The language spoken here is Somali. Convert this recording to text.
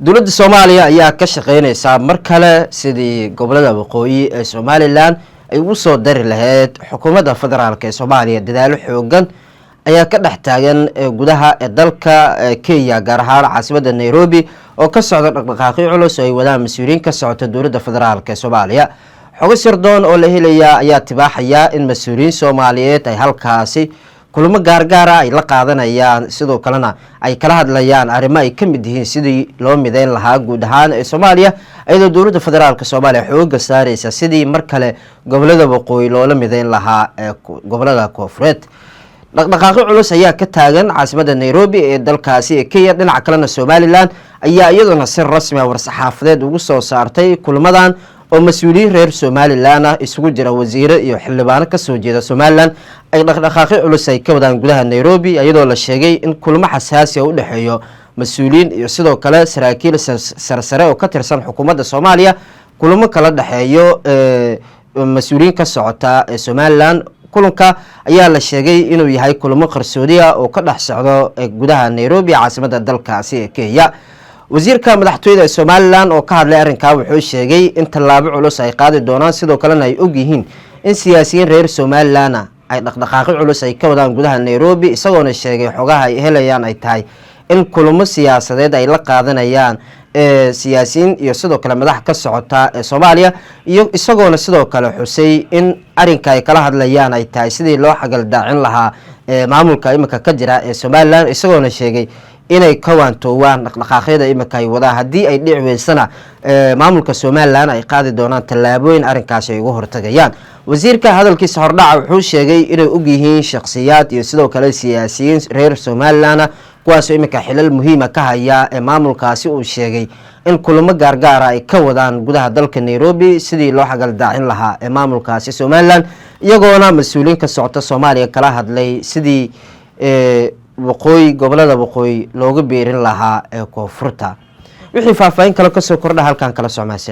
Dowladda Soomaaliya ayaa ka shaqeyneysaa mar kale sidii gobolada waqooyi ee Somalilan ay ugu soo dari lahayd xukuumadda federaalk ee Soomaaliya. Dadaalo xoogan ayaa ka dhex taagan gudaha ee dalka Kenya, gaar ahaan caasimadda Nairobi, oo ka socda dhaqdhaqaaqyo culus oo ay wadaan mas-uuliyiin ka socota dowladda federaalk ee Soomaaliya. Xogo sirdoon oo la helayaa ayaa tibaaxaya in mas-uuliyiin Soomaaliyeed ay halkaasi kulamo gaargaara ay la qaadanayaan, sidoo kalena ay kala hadlayaan arrimo ay ka mid yihiin sidii loo mideyn lahaa guud ahaan ee Soomaaliya, iyadoo dowladda federaalk Soomaaliya xooga saareysa sidii mar kale gobolada waqooyi loola mideyn lahaa ee gobolada koonfureed. Dhaqdhaqaaqyo culus ayaa ka taagan caasimadda Nairobi ee dalkaasi ee Kenya. Dhinaca kalena, Somalilan ayaa iyaduna si rasmi ah war-saxaafadeed ugu soo saartay kulamadan oo mas-uuliyiin reer Somalilan ah, isugu jira wasiiro iyo xildhibaano kasoo jeeda Somalilan, ay dhaqdhaqaaqyo culus ay ka wadaan gudaha Nairobi, iyadoo la sheegay in kulmo xasaasi ah u dhexeeyo mas-uuliyiin iyo sidoo kale saraakiil sarsare oo ka tirsan xukuumadda Soomaaliya, kulamo kala dhexeeyo mas-uuliyiin ka socota ee Somalilan. Kulanka ayaa la sheegay inuu yahay kulamo qarsoodi ah oo ka dhex socdo gudaha Nairobi, caasimadda dalkaasi ee Kenya. Wasiirka madaxtooyada ee Somalilan oo ka hadlay arrinkaa wuxuu sheegay in tallaabo culus ay qaadi doonaan, sidoo kalena ay og yihiin in siyaasiyiin reer Somalilan ay dhaqdhaqaaqyo culus ay ka wadaan gudaha Nairobi, isagoona sheegay xogaha ay helayaan ay tahay in kulamo siyaasadeed ay la qaadanayaan siyaasiyiin iyo sidoo kale madax ka socota ee Soomaaliya, iyo isagoona sidoo kale xusay in arrinka ay kala hadlayaan ay tahay sidii loo xagaldaacin lahaa maamulka imika ka jira ee Somalilan, isagoona sheegay inay ka waantoowaan dhaqdhaqaaqyada imika ay wadaan, haddii ay dhici weysana maamulka Somalilan ay qaadi doonaan tallaabooyin arrinkaasi ay uga hortagayaan. Wasiirka hadalkiisa hordhaca wuxuu sheegay inay og yihiin shakhsiyaad iyo sidoo kale siyaasiyiin reer Somalilan, kuwaasoo iminka xilal muhiima ka haya ee maamulkaasi uu sheegay in kulamo gaargaara ay ka wadaan gudaha dalka Nairobi sidii loo xagaldaacin lahaa ee maamulkaasi Somalilan, iyagoona mas-uuliyiin ka socota Soomaaliya kala hadlay sidii waqooyi, gobolada waqooyi looga biirin lahaa ee koonfurta. Wixii faahfaahin kale kasoo kordha halkan kala socmaasane.